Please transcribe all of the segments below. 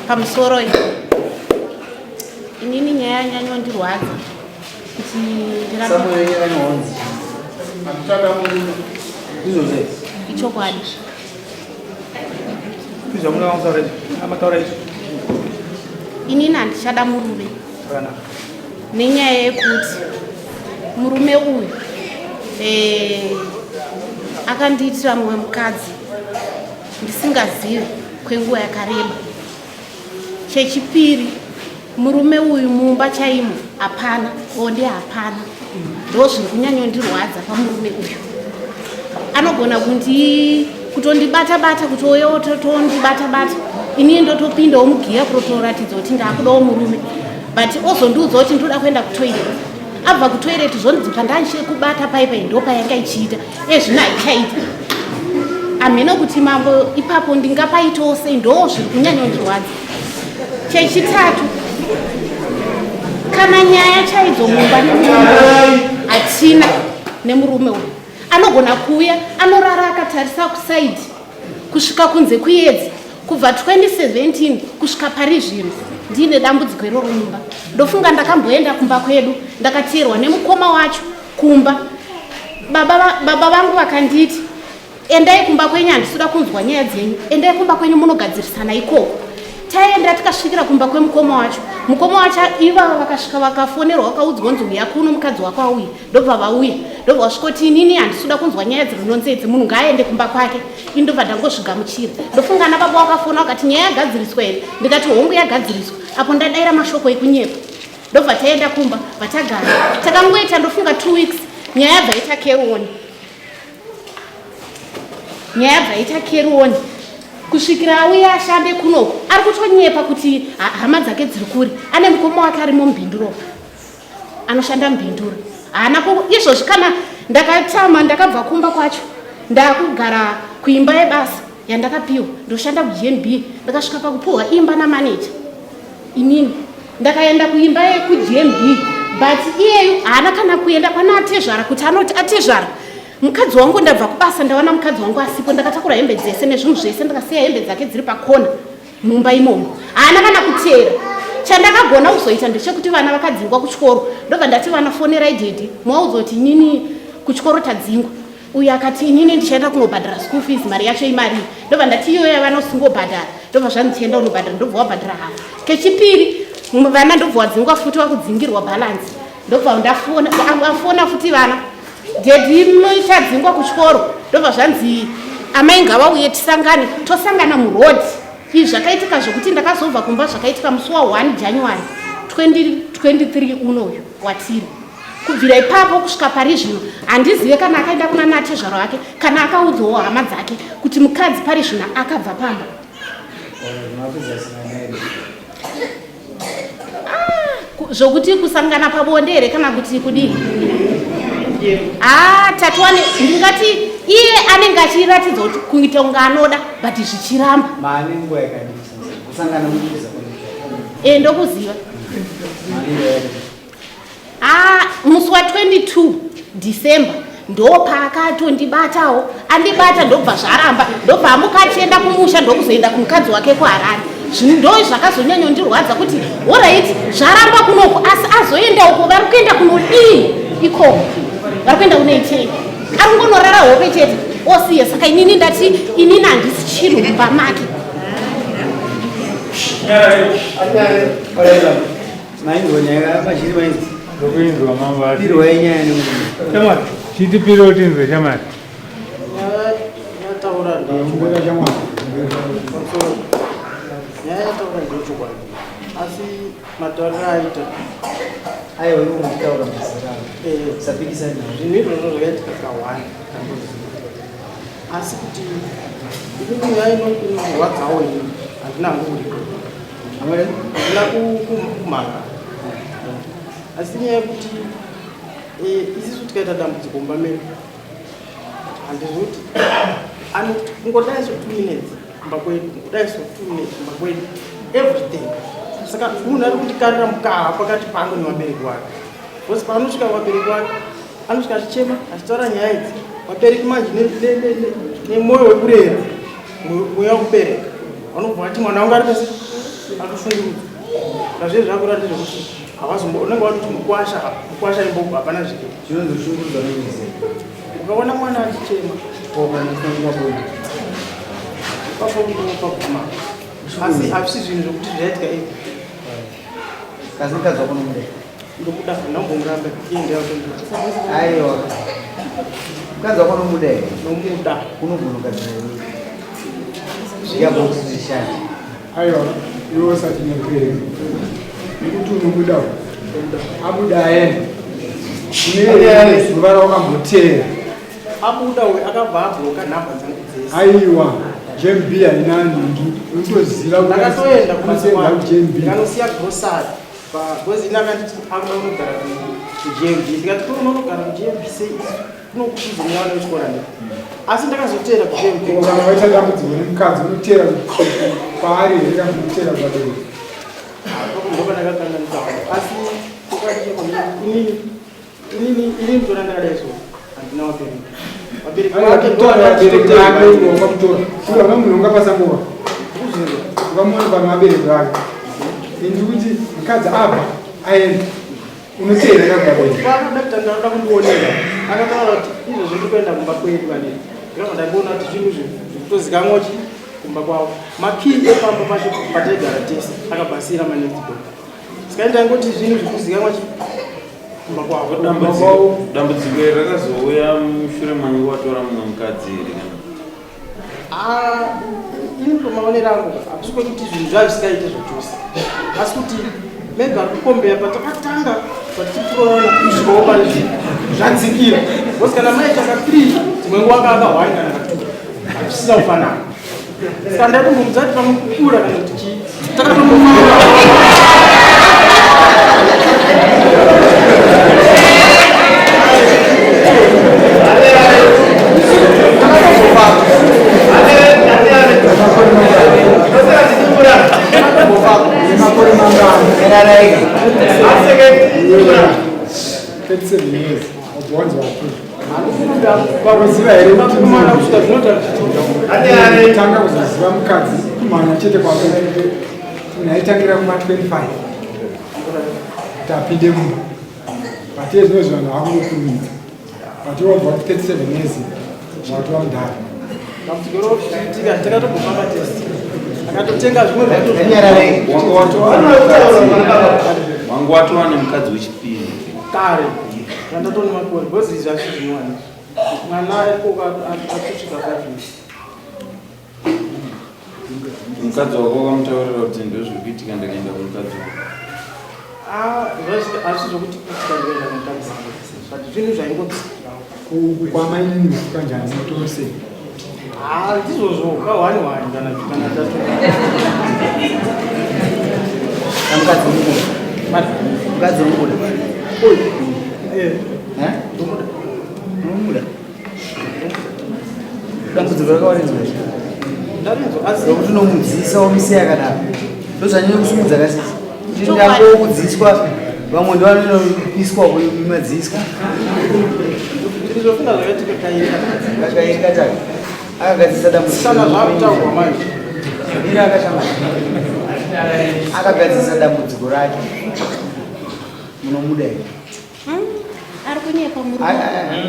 Pamusoro inini nyaya yanyanyondirwadza kuti ndirambe ichokwadi. Inini handichada murume nenyaya yekuti murume uyu eh, akandiitira mumwe mukadzi ndisingazivi kwenguva yakareba. Chechipiri, murume uyu mumba chaimo hapana, bonde hapana. Ndozviri kunyanyondirwadza pamurume uyu. Anogona kundi kutondibata bata kuti oyo tondibata bata, inini ndotopindawo mugiya kutotoratidza kuti ndakudawo murume, but ozondiudza kuti ndoda kuenda kutoilet. Abva kutoilet zvonzi pandandichiri kubata paipai ndopayanga ichiita ezvino haichaita. Hameno kuti mambo ipapo ndingapaitawo sei, ndo zviri kunyanyondirwadza. Chechitatu, kana nyaya chaidzo mumba nemurume hatina nemurume uyu anogona kuuya anorara akatarisa kusaidi kusvika kunze kuyedza kubva 2017 kusvika pari zvino ndiine dambudziko iroro mumba. Ndofunga ndakamboenda kumba kwedu ndakateerwa nemukoma wacho kumba. Baba vangu vakanditi endai kumba kwenyu, handisuda kunzwa nyaya dzenyu, endai kumba kwenyu munogadzirisana ikoko. Taenda tikasvikira kumba kwemukoma wacho, mukoma wacho ivava vakasvika vakafonerwa vakaudzwa kunzi uya kuno mukadzi wako auye, ndobva vauya ndobva vasvikoti inini handisuda kunzwa nyaya dzinonzedzi, munhu ngaaende kumba kwake. Ini ndobva ndangozvigamuchira. Ndofunga ana baba wakafona vakati nyaya yagadziriswa here, ndikati hongu yagadziriswa, apo ndadaira mashoko ekunyepa. Ndobva taenda kumba vatagara takangoita ndofunga 2 weeks nyaya yabva yaita carry on, nyaya yabva yaita carry on kusvikira auya ashande kunoko. Ari kutonyepa kuti hama dzake dziri kure, ane mukoma wake arimo mubhinduro anoshanda mubhinduro. Haana izvozvi kana ndakatama ndakabva kumba kwacho ndakugara kuimba yebasa yandakapiwa, ndoshanda kuGNB. Ndakasvika pakupiwa imba namaneja, inini ndakaenda kuimba yekuGNB, but iyeyu haana kana kuenda kwana atezvara kuti anoti atezvara mukadzi wangu ndabva kubasa ndawana mukadzi wangu asipo, ndakatakura hembe dzese nezvinhu zvese, ndakasiya hembe dzake dziri pakona mumba imomo. Haana kana kuteera. Chandakagona kuzoita ndechekuti vana vakadzingwa kuchikoro, ndobva ndati vana fonerai dhedhi muvaudza kuti inini kuchikoro tadzingwa. Uyu akati inini ndichaenda kunobhadhara school fees, mari yacho imarii? Ndobva ndati iyoyo yavanosingobhadhara, ndobva zvanzi chienda unobhadhara, ndobva wabhadhara hafu. Kechipiri vana ndobva wadzingwa futi, wakudzingirwa balance, ndobva ndafona afona futi vana dhedhi muchadzingwa kuchikoro, ndobva zvanzi amai ngavauye tisangane, tosangana muroad. Izvi zvakaitika zvokuti ndakazobva kumba zvakaitika musi wa1 January 2023 unoyu watiri. Kubvira ipapo kusvika pari zvino handizive kana akaenda kuna natezvaro ake kana akaudzawo hama dzake kuti mukadzi pari zvino akabva pamba. Zvokuti kusangana pabonde here kana kuti kudii? Ah, tatiwane ndingati iye anenge achiratidza kuti kuita kunge anoda but zvichiramba. Mane nguva yakadii kusangana mukuza? E, ndokuziva. Ah, musi wa 22 December ndopaakatondibatawo, andibata ndobva zvaramba, ndobva amuka achienda kumusha ndokuzoenda kumukadzi wake kuHarare. Zvinhu ndo zvakazonyanyondirwadza kuti alright zvaramba kunoko, asi azoenda uko vari kuenda kunodii ikoko, vari kuenda kunoitei? Ari kungonorara hope chete osiya. Saka inini ndati inini handisi chinhu mumba make. Mainzwa nyaya machiri mainzwa. Ndokuinzwa mambo asi. Pirwai nyaya nemurume. Shamwari, chitipire utinzwe shamwari. Nyaya yataura Mbona shamwari. Pamusoro. Nyaya yataura ndeyechokwadi, asi matauriro aita Aiwa, iwe unitaura mazera. Sapikisana nawo. Zvinhu izvozvo zvakaitika kawanda tamboziva, asi kuti inini nyaya inorwadzawo ini handina hangu kuripo, handina kumhanga, asi nyaya yekuti isisu tikaita dambudziko mumba medu handizoti kungodai so 2 minutes kumba kwedu, kungodai so 2 minutes kumba kwedu everything. Saka munhu ari kundikarira mukaha pakati pangu nevabereki wake, because paanosvika vabereki wake anosvika achichema achitaura nyaya idzi. Vabereki manje nemwoyo wekurera, mweya wekubereka, vanobva vati mwana wangu ari pese atoshungurudzwa. Zvazviri zvakuratidza zvekuti havazombo unenge watoti mukwasha mukwasha imboko hapana zviri. Chinonzi kushungurudzwa nemizi. Ukaona mwana achichema. Ipapo ndopaguma. Asi hazvisi zvinhu zvekuti zvaitika every. Kasi mukadzi wako unomuda? Ndomuda, ndambomuramba iye ndiye akundida. Aiwa. Mukadzi wako unomuda here? Ndomuda. Unogona kugadzira iwe. Zviya box zvishandi. Aiwa, iwe usati nyepere. Nekuti unomuda. Abuda aenda. Une zuva rawakamboteera. Abuda uyu akabva abloka nhamba dzangu dzese. Aiwa, JMB haina nhingi. Unotoziva kuti Ndakatoenda kubasa unotoenda kwake. kuJMB. Ndikanosiya grocery. Because ini akanditi akuda kunogara kuJMB. Ndikati ko unonogara kuJMB sei? Kunokuchizomuwana wechikora ne. Asi ndakazoteera kuJMB. Ko kana waita dambudziko nemukadzi unoteera kwaari here kana unoteera kuvabereki? Ndopa ndakakanganisa. Asi chokwadi cheko inini inini inini ndona ndakadai so. Handina vabereki. Vabereki Aiwa, vake kutora vabereki vake wakamutora. Sure, una munhu ungapasa nguva. Kuzvinzwa. Ukamuona pane vabereki vake. Ini kuti mukadzi abva aenda. Unoteera kakuvabereki. Paakada kuti ndanoda kundionera akataura kuti izvozvi ndiri kuenda kumba kwedu vanei. Ndikabva ndangoona kuti zvinhu izvi zvikutozikanwa chi kumba kwavo. Makii epamba pacho pataigara tese akabva asiyira manext door. Saka ndaingoti zvinhu zvikuzikanwa chi kumba kwavo. Dambudziko iri rakazouya mushure mangu watora mumwe mukadzi here kana? Ah, ini pamaonero angu hakusi kwekuti zvinhu zvazvisingaite zvachose, asi kuti maybe ari kukombeya patakatanga patichikuroorana kusvikawo pari zvino zvadzikira, because kana maita ka 3 dzimwe nguva anga akahwani kana ka 2 hazvisina kufanana. Saka ndaitombomudza kuti pamwe kukura kana kuti chii takatombofamba. Makore mangani? Yararaika. 37 years. Wabva wanzi wakura. Unoziva here kuti Kumana kusvika zvinoita munhu tanga kuzoziva mukadzi kumhanya chete kwako munhu aitangira kuma 25 kuti apinde mumba. But iye zvino zvanhu hakungokurumidza. But iwe wabva kuti 37 years watova mudhara. Dambudziko rokuitika takatombofamba test akatotenga zvimwe Nyararaika. Wanga watova nemukadzi. Wanga watova nemukadzi wechipiri. Kare randatone makore because izvi hazvi zvinowana mwana ikoko atosvika 5 years. Mukadzi wako wakamutaurira kuti ndozviri kuitika ndakaenda kumukadzi wako. Ah, hazvisi zvokuti kuitika ndikaenda kumukadzi, but zvinhu zvaingodzikirawo. Kwamainini kanjani mutose? Ah, ndizvozvo ka one one kana kana tatu. Mukadzi unomuda. Mukadzi unomuda. Eh, Eh? ndomuda. Unomuda. Dambudziko rakawarinzwa here? Ndarinzwa asi Nokuti unomudziisa womusiya akadaro. Ndozvanyanya kusumudza kasisi. Kuti ndangokudziiswa vamwe ndovanopiswa kumadziiswa. Ndizvofunga zvakaitika kairi. Kakairi katatu. Akagadzirisa dambudziko. Kana zvakutaurwa manje. Iri akashama. Akagadzirisa dambudziko rake. Munomuda here? Ari kunyepa murume. Ai, ai, ai.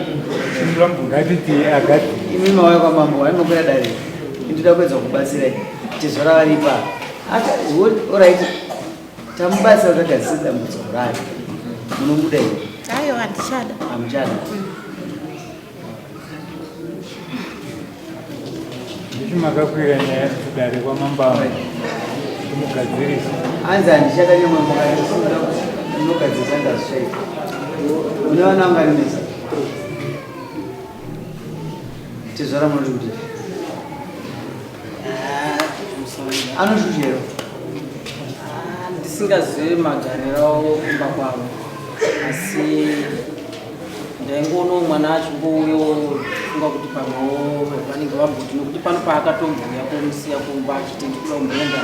Ngatiti agati. Imi mauya kwamambo vaingokwira dare. Ndinoda kuedza kubatsirai. Tezvara varipa. Alright. Tamubatsira kuti agadzise dambudziko rake. Munomuda here? Aiwa, handichada. Hamuchada. Ndichi makakwira nyaya kudare kwamambo kumugadzirisa. Hanzi handichada nyamwe mukati unogadzirisa ndazvishaika. Mune vana vangani mese? Tezvara munoti kuti anoshusha here? Ndisingazivi magariro avo kumba kwavo, asi ndaingoonawo mwana achingouyawo funga kuti pamwewo vanenge vamboti nokuti pano paakatombouya komusiya kumba achiti ndikuda kumboenda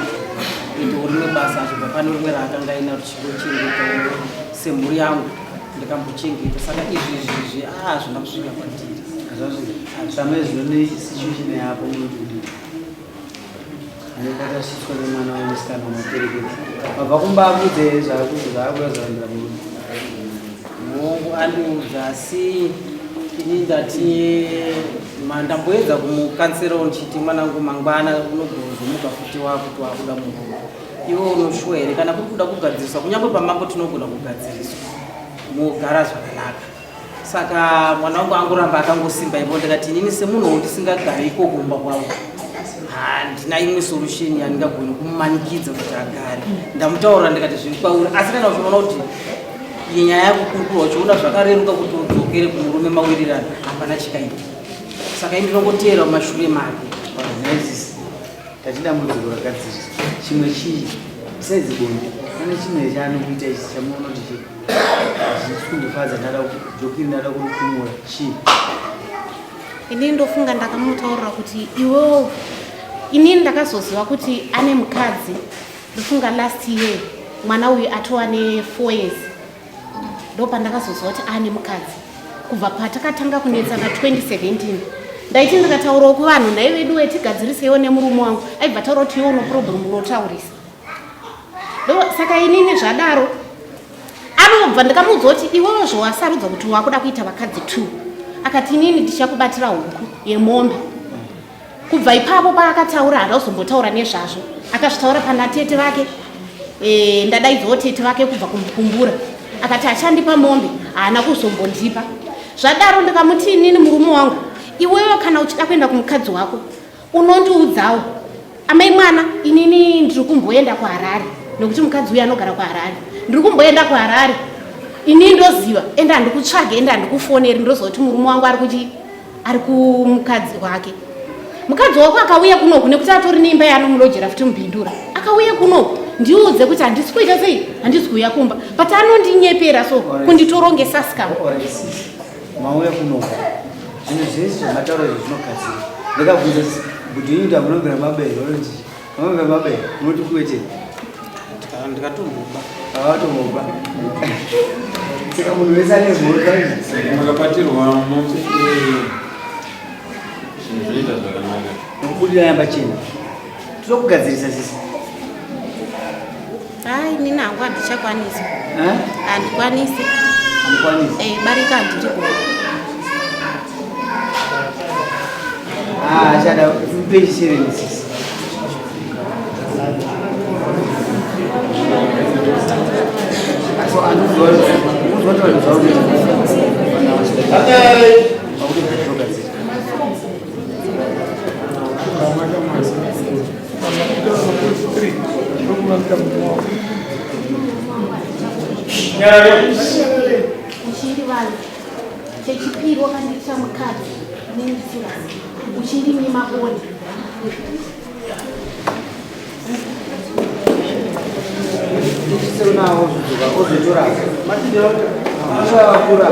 kuitawo rimwe basa achibva pane rimwe raakanga aina richingochengetawo semhuri yangu ndikambochengeta. Saka izvi izvi hazvina kusvika kwandiri. Hazvasvika. Samwe zvino nesituation yako munoti kudii? Ndakasvitswa nemwana wemusikana wamapereketi. Mabva kumba akudze here zvaakuda zvarambira murume? Hongu andiudza asi ini ndati ndamboedza kumukanserawo ndichiti mwanangu mangwana unogozomuka futi wakuti wakuda murume. Iwe unoshuwa here kana kuri kuda kugadziriswa kunyange pamambo tinogona kugadziriswa mogara zvakanaka. Saka mwana wangu angoramba akangosimba ivo ndikati inini semunhu wondisingagari ikoko kumba kwavo handina imwe solution yandingagoni kumumanikidza kuti agare. Ndamutaurira ndikati zviri kwauri asi kana uchiona kuti nyaya yako kurukura uchiona zvakareruka kuti udzokere kumurume mawirirano hapana chikaipa. Saka ini ndinongoteera mumashure make. Tati dambudziko ragadziriswa. Chimwe chii? Besides bonde, pane chimwe chaanokuita ichi chamunoona kuti chii? Hazvisi kundifadza ndada jokiri ndada kurikumura. Chii? Ini ndofunga ndakamutaurira kuti iwewo inini ndakazoziva kuti ane mukadzi ndofunga last year mwana uyu atova ne 4 years ndopandakazoziva kuti ane mukadzi kubva patakatanga kunetsana 2017 ndaiti ndikataurawo kuvanhu nhai veduwe tigadziriseiwo nemurume wangu aibva taura kuti iwe uno problem unotaurisa saka inini zvadaro anobva ndikamuudza kuti iwewo zvawasarudza kuti wakuda kuita vakadzi two akati inini ndichakubatira huku yemombe Kubva ipapo paakataura haana kuzombotaura nezvazvo. Akazvitaura pana tete vake. E, ndadaidzawo tete vake kubva kumukumbura. Akati achandipa mombe, haana kuzombondipa. Zvadaro ndikamuti inini murume wangu, iwewe kana uchida kuenda kumukadzi wako, unondiudzawo. Amai mwana, inini ndiri kumboenda kuHarare nekuti mukadzi uyu anogara kuHarare. Ndiri kumboenda kuHarare. Inini ndoziva, ende handikutsvage, ende handikufoneri, ndoziva kuti murume wangu ari kuchi ari kumukadzi wake mukadzi wako akauya kunoku nekuti atori neimba yaanomulojera futi mubhindura akauya kunoku ndiudze kuti handisi kuita sei handisi kuuya kumba but anondinyepera so kunditorongesa scam mauya kunoku zvinhu zvese zvamataura izvo zvinogadzira ndakabvunza kuti ini ndamunobvira mabere vanoti Mambe mabe, unoti kuwete. Ndikatomboba. Akatomboba. Saka munhu wese ane mhosva. Saka makabatirwa mombe zvinhu zvoita zvakanaka. Nokubudira yamba chena. Tinokugadzirisa sisi. Hai, nini hangu handichakwanisi. Eh? Handikwanisi. Hamukwanisi. Eh, barika handiri kuona. Ah, achada page 7 sisi. So anozwa kuti vanhu zvavo Uchiri vanhu chechipiri wakandiita mukadzi nendisingasi uchindinyima bonde. Unawo zvidzoka ozotora. Vakura.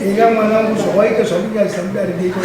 Inga mwanangu zvawaita zvakunyadzisa mudare deko.